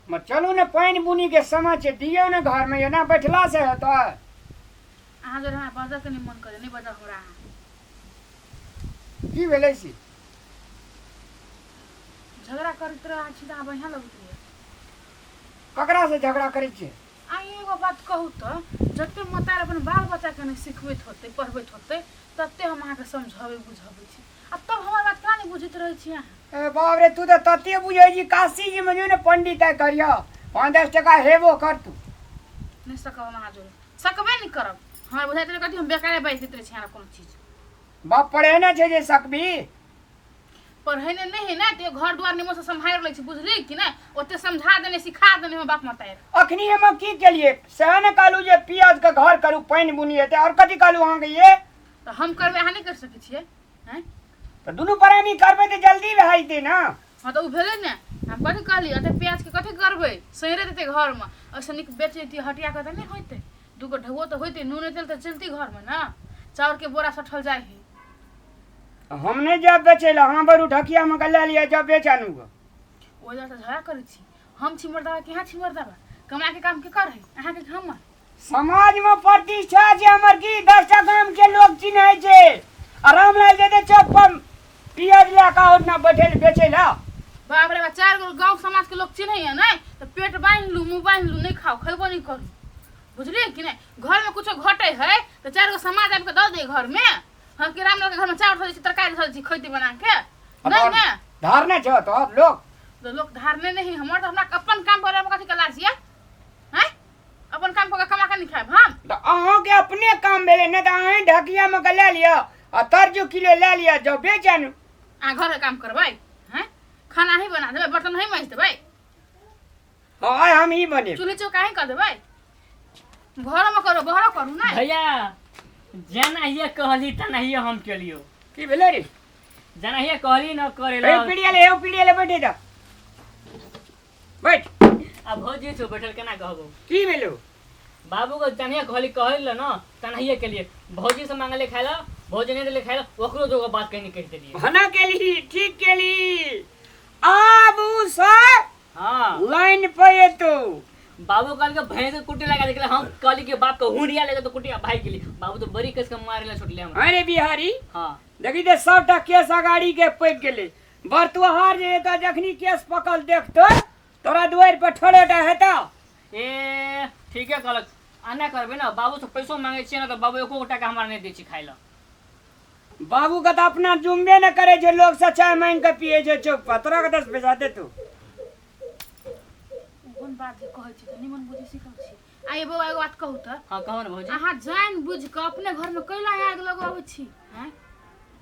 म चलू ने पानि बुनी के समय छै दियौ ने घर में एना बैठला से हेतै। अहाँ जोर हमरा बजऽ के नहि मन करे, नहि बजऽ हमरा अहाँ। की भेलै से? झगड़ा करैत रहै छी तऽ अहाँ बढ़िआँ लगैत रहै। ककरा से झगड़ा करै छियै? आ एगो बात कहू तऽ जते मतार अपन बाल बच्चाके नहि सिखबैत होतै पढ़बैत होतै तते हम अहाँके समझबै बुझबै छी आ तब हमर बात केना नहि बुझैत रहै छी अहाँ? ए बाप रे, तू तऽ तते बुझै छी काशी जी में जो ने पंडित आइ करिय 5-10 टका हेबो कर तू। नहि सकब हम अहाँ जोरे, सकबे नहि करब। हमरा बुझाइत रहै कथी हम बेकारे बाजि दैत रहै छी अहाँ कोनो चीज। बाप पढ़ेने छै जे सकबी? पढ़ेने नहि है ने तऽ घर दुआर निमन से सम्हारि लै छी बुझली कि नहि, ओते समझा देने सिखा देने हम बाप मतारि। अखनी हम की केलिए सएह ने कहलू जे पियाज के घर करू पानि बुनी हेतै, और कथी कहलू अहाँके ये? तऽ हम करबै अहाँ नहि करि सकै छियै? आँय तऽ दुनू प्राणी करबै तऽ जल्दी भए जेतै ने। हँ तऽ ओ भेलै ने, हम कथी कहली एते प्याजके कथी करबै, सड़े देतै घरमे, ओहिसँ नीक बेच जैतियै हटिया के तऽ नहि होइतै, दूगो ढौओ तऽ होइतै, नूने तेल तऽ चलतै घरमे ने, चाउरके बोरा सठल जाइ हइ। हम नहि जायब बेचै लए, अहाँ बरू ढकियामे के लए लिअ जाउ बेच आनू गऽ। ओहि दुआरे तऽ झगड़ा करै छी, हम छी मर्दाबा कि अहाँ छी मर्दाबा, कमाके काम के करै अहाँके कि हमर? समाजमे प्रतिष्ठा छै हमर की 10टा गामके लोक चिन्है छै। आ रामलाल जेतै चौक पर पियाज लए कऽ और ना बैठे बेचै लए। बाप रे बाप, 4 गो गाँव समाजके लोक चिन्हैया नहि तऽ पेट बान्हि लू मुँह बान्हि लू, नहि खाउ खयबो नहि करू बुझलियै कि नहि? घरमे कुछो घटै है तऽ 4 गो समाज आबि कऽ दऽ दे घरमे, हम कि रामलाल के घरमे चावल धऽ दै छी तरकारी धऽ दै छी खैती बना के नहि ने? धारने छौ तो लोक तो लोक धारने नहीं हमर, तऽ हमरा अपन काम करे मे कथी के लाज ये? हैं अपन काम कऽ के कमा के नहि खायब हम? तऽ अहाँके अपने काम भेलै ने, तऽ अहीं ढकियामे के लए लिअ आ तरजू किलो लए लिअ जाउ बेच आनू। अहाँ घरके काम करबै? हैं खाना ही बना देबै, बर्तन ही माजि देबै? हँ आइ हम ही बनेब। चूल्ही चौका ही कऽ देबै, घरोमे करू बहरो करू ने। भैया जेनाहिए कहली तेनाहिए हम केलियो। की भेलै रे? जेनाहिए कहली न करे ए ला। पीढ़िया ले, ए पीढ़िया ले बैठे जा बैठ। आ भौजी छौ बैठल केना कहबो? की भेलो? बाबू के तेनाहिए कहली कहली ला न तेनाहिए केलिए। भौजी से मांगले खाय ला, भौजी नहीं देले खाय ला, ओकरो जोगा बात कहीं कहि देलिए। भना केली ठीक केली, आब उ सब हाँ लाइन पे एतो। बाबू कहल के भैंस के कुटी लगा देले, हम कहली के बाप के हुंडिया लेके तो कुटिया भाग गेली। बाबू तो बड़ी कस के मारे ला छुटले हमरा। अरे बिहारी हाँ देखी ते सबटा केस अगाड़ी के पकि गेलै। बरतुहार जे एतऽ जखनी केस पकल देखतो तोरा दुआरि पर ठोड़ेटा हेतौ। ए ठीके कहलक, आना करबै ने बाबू से पैसो मांगे छियै ने तऽ बाबू एको टाका हमरा नहि दै छै खाय लए। बाबू के तऽ अपना जुम्बे ने करे छै, लोग से चाय मांगि के पिए छै चौक पर, तोरा के 10 पैसा देतौ? कोन बात जे कहै छी तऽ निमन बुद्धि सिखल छी। आ ये बौआ एगो बात कहू तऽ? हाँ कहू ने भौजी। अहाँ जानि बुझि कऽ अपने घरमे कैला आगि लगबै छी? आँय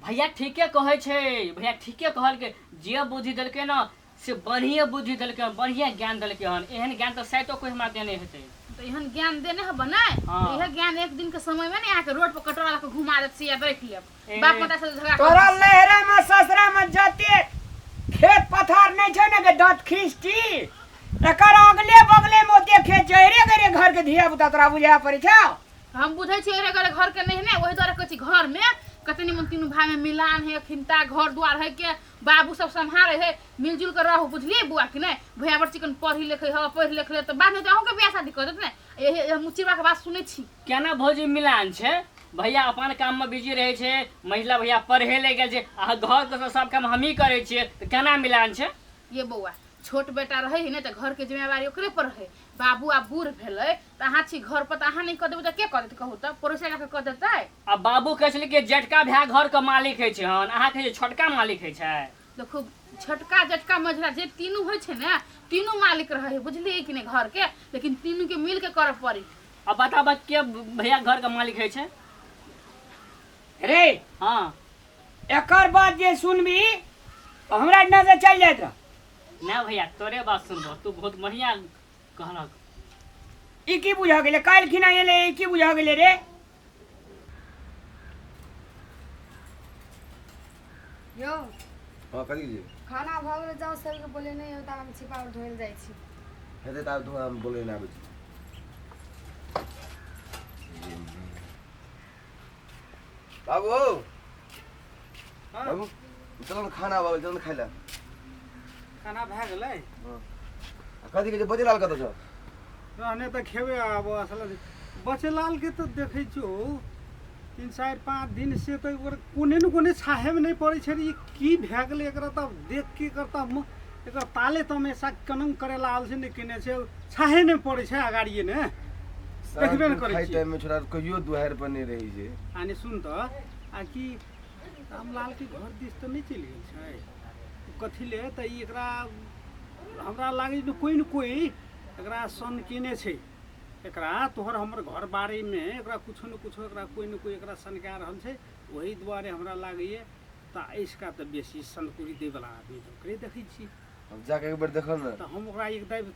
भैया ठीके कहै छै, भैया ठीके कहलकै, जे बुद्धि देलकै ने से बढ़िए बुद्धि देलकै हन, बढ़िए ज्ञान देलकै हन। एहन ज्ञान तऽ शायदो कोइ हमरा देने हेतै। तऽ एहन ज्ञान देने हब ने? हाँ। इहे ज्ञान एक दिन के समय में ने अहाँके रोड पर कटोरा लऽ कऽ घुमा देत से याद राखि लेब। ए। बाप माता से झगड़ा तोरा करतै। लहरा में ससुरा में जते खेत पथार नहीं छै ने के दांत खींचती, एकर अगले बगले में ओते खेत छै, अरे गरे घर के धिया पुता तोरा बुझाए पड़ै छौ? हम बुझै छियै अरे गरे घर के नहीं ने, ओहि दुआरे कहै छी घर में कते निमन तीनू भाई में मिलान है, अखिनता घर द्वार है के बाबू सब सम्हारे है, मिलजुल के रहू बुझलियै बुआ कि नहि? भैया बड़ चिकन पढ़ी लिखे है, पढ़ि लिख ले तऽ बाद में तऽ अहूँके बियाह शादी कऽ देत ने। यही हम मुचिबा के बात सुनै छी। केना भौजी मिलान छै? भैया अपन काम में बिजी रहै छै, महिला भैया पढ़े ले गेल छै, आ घर के सब काम हमही करै छियै, तऽ केना मिलान छै? ये बौआ छोट बेटा रहै है ने तऽ घर के जिम्मेवारी ओकरे पर रहै, बाबू आब बूढ़ भेलै तऽ अहाँ छी घर पर तऽ अहाँ नहि कऽ देबै तऽ के कऽ देतै कहू तऽ? पड़ोसिया जाकऽ कऽ देतै? आ बाबू कहै छलै कि जेठका भाय घर के मालिक होइ छै हन, अहाँ कहै छियै छोटका मालिक होइ छै। देखू छोटका जेठका मझिला जे तीनू होइ छै ने, तीनू मालिक रहै है बुझलियै कि नहि घर के, लेकिन तीनू के मिल के करऽ पड़ै। आ बताबऽ के भैया घर के मालिक होइ छै? रे हाँ एकर बात जे सुनबी तऽ हमरा एहिना से चलि जाइत रह। ना भैया तोरे बात सुनबो, तू बहुत बढ़िया कहलक। ई की बुझा गेलै काल्हि खिना एलै, ई की बुझा गेलै रे? यौ हाँ कथी जी? खाना भऽ गेलै, जाउ सबके बोले नहि होता, हम छिपा उर धोइल जाइ छी। हेतै तऽ आब धो, हम बोले नहि आबै छी। बाबू हाँ। बाबू चलो ने खाना भऽ गेल, चलो ने खाय लए। खाना भए गेलै? हाँ। कथी कहै छै बचेलाल कतऽ छौ? रहने तऽ खेबै आब। असल बचेलाल के तऽ देखै छियौ 3 4 5 दिन से तऽ ओकर कोने ने कोने छाहेमे नहि पड़ै छै रे। ई की भए गेलै एकरा? तऽ देख के करता एकर ताले तमेशा कनंग करे लागल छै, नहि केने छै, छाहे नहि पड़ै छै अगाड़िए ने देखबे ने करै खाइ छियै। टाइममे छोड़ा कहियो दुहारि पर नहि रहै छै। आने सुन तऽ, आ कि रामलालके घर दिस तऽ नहि चलि गेल छै कथी ले? तऽ ई एकरा हमरा लागै जे कोइ ने कोइ एकरा सन केने छै। एकरा तोहर हमर घर बारेमे एकरा कुछो ने कुछो एकरा कोइ ने कोइ एकरा सनका रहल छै। ओहि दुआरे हमरा लागैए तऽ एहिसका तऽ बेसी सनकुरी दैवला आदमी तऽ ओकरे देखै छी। हम जाके एक बेर देखल ने। तऽ हम ओकरा एक दाबि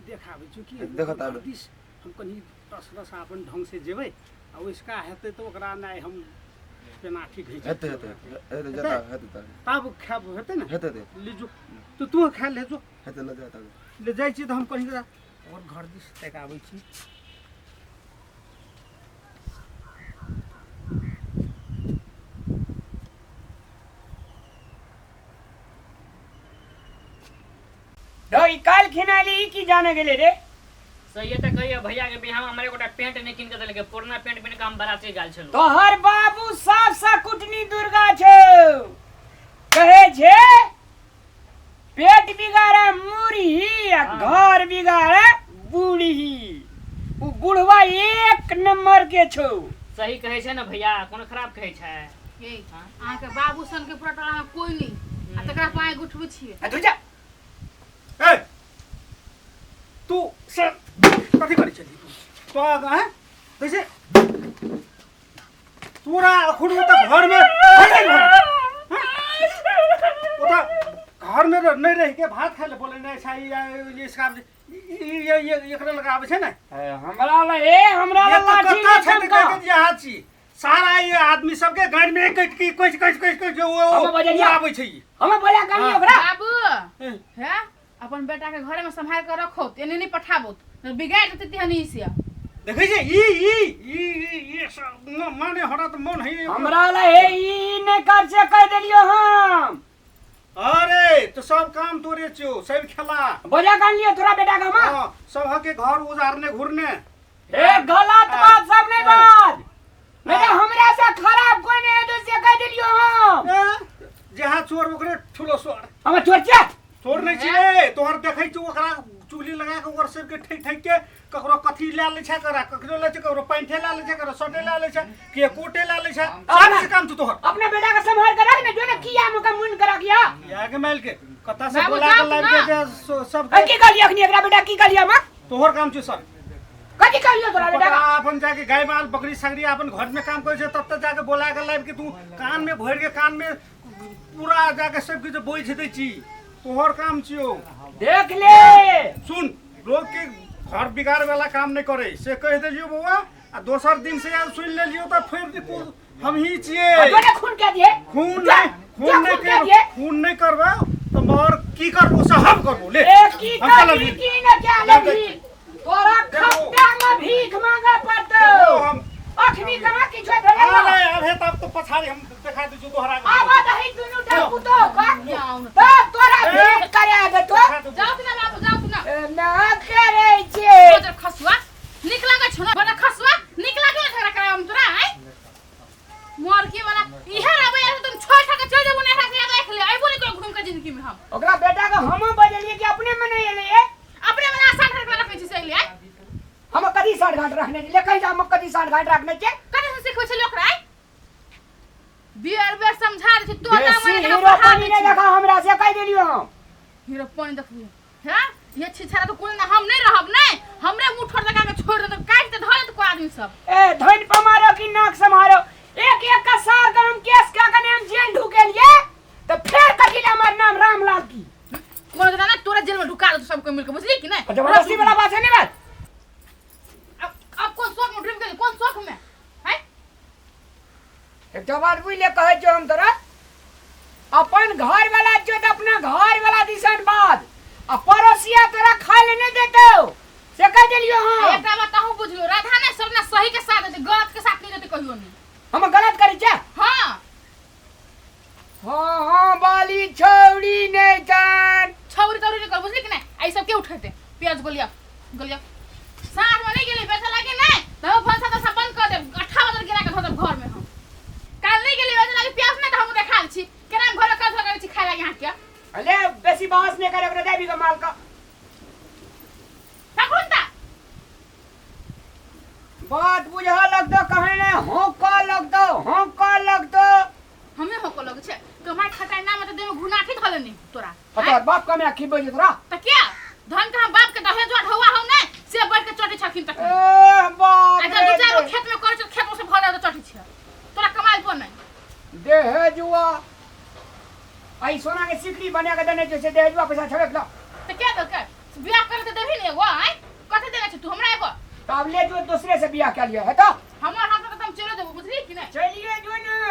देखाबै छी कि देखत आबै। घर दिस हम कनि रस रस अपन ढङ्गसँ जेबै आ ओहिसका हेतै तऽ ओकरा नहि हम पेनाठी घीच हेतै हेतै हेतै जता हेतै तऽ तब खायब हेतै ने। हेतै हेतै। ले जो तऽ तू खाय ले जो। हेतै, लऽ जा तब। ले जाइ छी तऽ हम कनि ओकर घर दिस तकाबै छी। ई काल्हि खिनाली ई की जाने गेलै रे? सही तऽ कहियो भैया के बियाह में हमरा एकोटा पेंट नहि कीन के देलकै। पुरना पेंट पहिन के हम बराती गेल छलहुँ। तोहर बाबू साफ सा कुटनी दुर्गा छौ। कहै छै पेट बिगाड़े मुरही आ घर बिगाड़े बूढ़ी। उ बुढ़वा एक नंबर के छौ। सही कहै छै ने भैया? कोनो खराब कहै छै? हे, अहाँके बाबू सन के पूरा टोला में कोई नहीं आ तकरा पाय गुठबै छियै। आ तू जा। ए तू सर कथी करै छली तू तो आगाँ हैं कैसे तोरा अखुन ओतऽ घरमे ओतऽ घरमे नहि रहिके भात खाइ लए बोलेने छै। ई इसका ई एकरा लग आबै छै ने। हमरा लए ए हमरा ये लए तऽ लाठी कतऽ नहि छै तऽ चमका। कहै छै यहाँ छी सारा ये आदमी सबके गाड़ी में कटि के कटि कटि कटि कटि ओ हम बजलिया। आबै छै ई। हमे बोला कनी हाँ। ओकरा। बाबू हे, अपन बेटा के घरे में संभाल के रखो, एने नहीं पठाबो तो बिगाड़ देते तिहनी से। देखै छै ई ई ई ई ई सब माने हमरा तऽ मन है। हमरा लए हे ई नहि कर से कह देलियो हम। अरे तो सब काम तोरे छियौ, सब खेला। बोला कन लियो तोरा बेटा के हम। हाँ, सबके घर उजारने घुरने। ए गलत बात सब नहीं बात, नहीं तो हमरा से खराब कोई नहीं है तो से कह देलियो हम। ए, जहाँ चोर ओकरे ठुलो सोर। हम चोर छियै? चोर नहि छियै तोहर। देखै छियौ ओकरा चुगली लगा के ओकर सबके ठकि ठकि के ककरो कथी लए लै छै, ककरा ककरो लै छै, ककरो पैंटे लए लै छै, ककरो शर्टे लए लै छै, के कोटे लए लै छै। सब से काम छौ तोहर। अपना बेटा के संभाल के रख ने, जो ने किया मुका मुन के रखिया। याके माइल के कतऽ से बाबू, बोला के जाउ लाबि ना। के जे सब ए, की कहलियै अखनी एकरा बेटा? की कहलियै हम? तोहर काम छौ सर। कथी कहलियै तोरा बेटा के? अपन जाके गाय माल बकरी सगरी अपन घर में काम करे छै तब तक जाके बोला के लाबि के तू कान में भरि के कान में पूरा जाके सब किछु बोझ दै छी। तोहर काम छियौ। देख ले। सुन, लोग के घर बिगाड़ वाला काम नहीं करे से कह देलियो बौआ। आ दोसर दिन से आयल सुन लेलियो तऽ फेर हम ही छियै। जो ने खून के दिए। खून जा, नहीं, जा खून नहीं खून के कर दिए। खून नहीं करबा तो मर की करबो से हम करबो ले। ए की हम चलल करबी ही। की न क्या जा, लेबी? तोरा देखो। खप्ता में भीख मांगे पड़तौ। देखो हम अखनी कहाँ किछु भेलै? अरे अरे तब तो पछाड़ी हम देखा दै छियौ तोहरा के। आब दही दुनू टा पुतोह के जाउ ने। तब तोरा भेंट करा देतौ। देखा देबो। जाउ ना बाबू, जाउ ना। ना करै छै। बजर खसुआ नीक लागै छौ ना? बड़ा खसुआ नीक लागै छौ झगड़ा कराबऽ में तोरा? आँय मरके वाला इहे रहबै आ तुम छोड़ छाड़ के चल जेबो ने। एकरा से देख ले अइबो नहीं कोई घूम के जिंदगी में हम। ओकरा बेटा के हम बजलियै कि अपने में नहीं एलै। ए अपने वाला आसान करके रखने छी से ले। आँय हम कथी साठ घाट रखने छी? ले कहि जा, हम कथी साठ घाट रखने छियै? कते से सिखबै छलियै ओकरा? आँय बेर बेर समझा दै छी तो ना बेसी माने। हीरो पानी नहीं देखा हमरा से कहि देलियो हम। हीरो पानी देखबी हैं? ये छिछारा तो कोई ना हम नहीं रहब नहीं, हमरे मुंह ठोर लगा के छोड़ दे तो काट दे धरे तो कोई आदमी सब। ए धन पर मारो कि नाक से मारो, एक एक का सार का हम केस क्या कने हम जेल ढुके लिए तो फिर कथी ला हमर नाम रामलाल की। कोनो जना ना तोरा जेल में ढुका दे सबको मिलके, बुझली कि नहीं? जबरदस्ती वाला बात है नहीं बात। अब कौन शौक में ढुक गेली? कौन शौक में हैं? एकटा बात बुझ ले, कहै छियौ हम तोरा, अपन घर वाला छियौ तऽ अपना घर वाला दिसन बात आ पड़ोसिया तोरा खाय ले नहीं देतौ से कह देलियौ हम। एकटा बात अहूँ बुझियौ, राधा ने सब ना सही के साथ देते, गलत के साथ नहीं देते कहियो नहीं। हम गलत करै छियै? हाँ। हाँ हाँ, बाली छौड़ी नहीं जान। छौरी तौरी नहीं कर बुझली कि नहीं आई सब के उठेते प्याज गोलिया गोलिया साँझ में नहीं गेली पैसा लागे नहीं तो हम भनसा तो सब बंद कर देब अट्ठा बदल गिरा के धो देब घर में हम काल नहीं गेली वैसे लागे प्याज नहीं तो हम देखा छी केना हम घर में काज लगाबै छी खाए लागे यहाँ के अले बेसी बहस नहीं करे ओकरा देबी के माल का पकड़ू ता बात बुझा लगतो कहे ने होका लगतो होका लगतो हमे होको लगे छै कमाई खटाई ना मत देमे घुनाठी धले नहीं तोरा तोहर बाप कमे खिबै जे तोरा त क्या धन के हम बाप के दहेज ढौआ हम नहीं से बढ़ के चटी छखिन तक ए बाप आ जब दू चार गो रे खेत में करे छै खेत में से भर जाए चटी छै तोरा कमाई पर नहीं देहेजुआ आई सोना के सिकड़ी बना के देने छै से देहेजुआ पैसा छबे ला त क्या दलकै बियाह करे त देबही ने एगो आय कथी देने छै तू हमरा एगो तब ले जो दूसरे से बियाह कर लिया है तो हमर हाथ में त हम चलो देबो बुझली कि नहीं चलिए जो ना।